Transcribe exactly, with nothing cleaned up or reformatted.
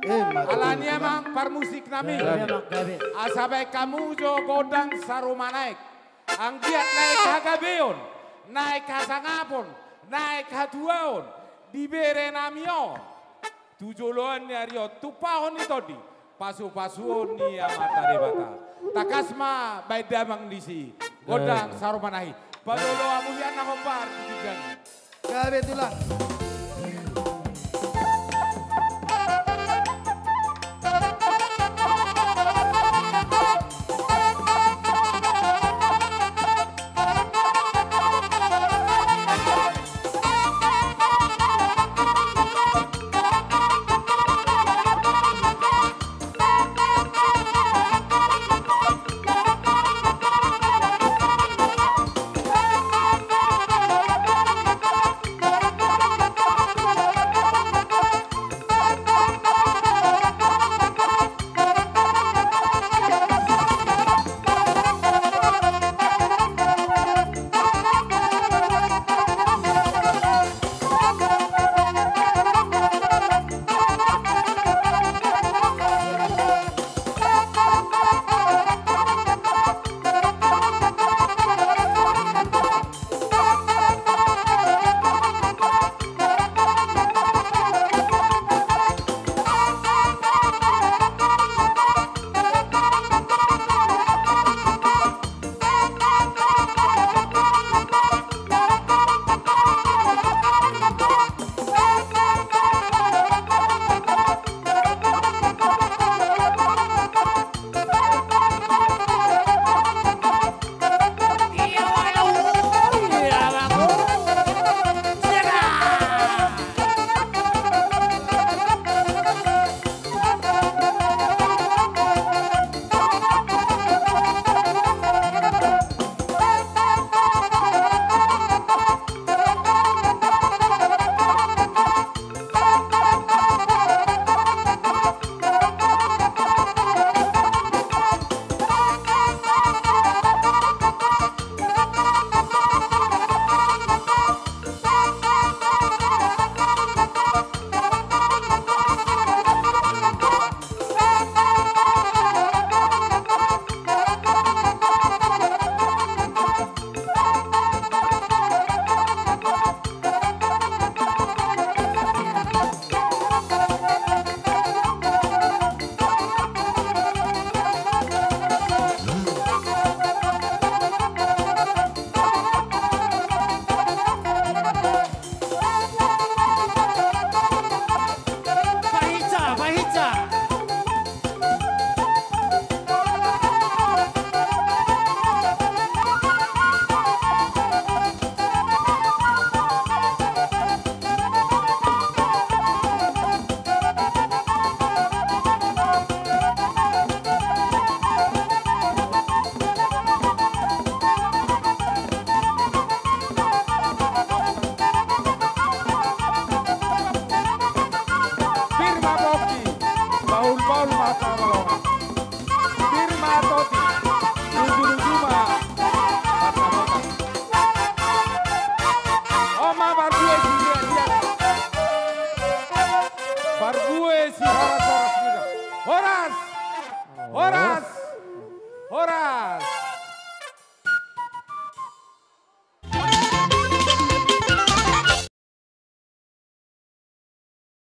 Eh, mate. Alani i amang parmusik nami. Gabe, amang, gabe. Asa baen hamu jo gondang saur matua i. Anggiat naeng hagabeon, naeng hasangapon, naeng hatuaon di bere nami on. Tu joloan ni ari on, tumpahon ni tondi, pasupasuon ni Amanta Debata. Tangkas ma baen damang disi gondang saur matua i. Pajolo hamu hian na hombar di ginjang i. Gabe tulang. Pir ma pongki, bahulbahul ma hata na loas. Pir ma tondi, lujuluju ma hata na loas. On ma parbue si dia dia. Parbue si horas-horas dia. Horas! Horas! Horas!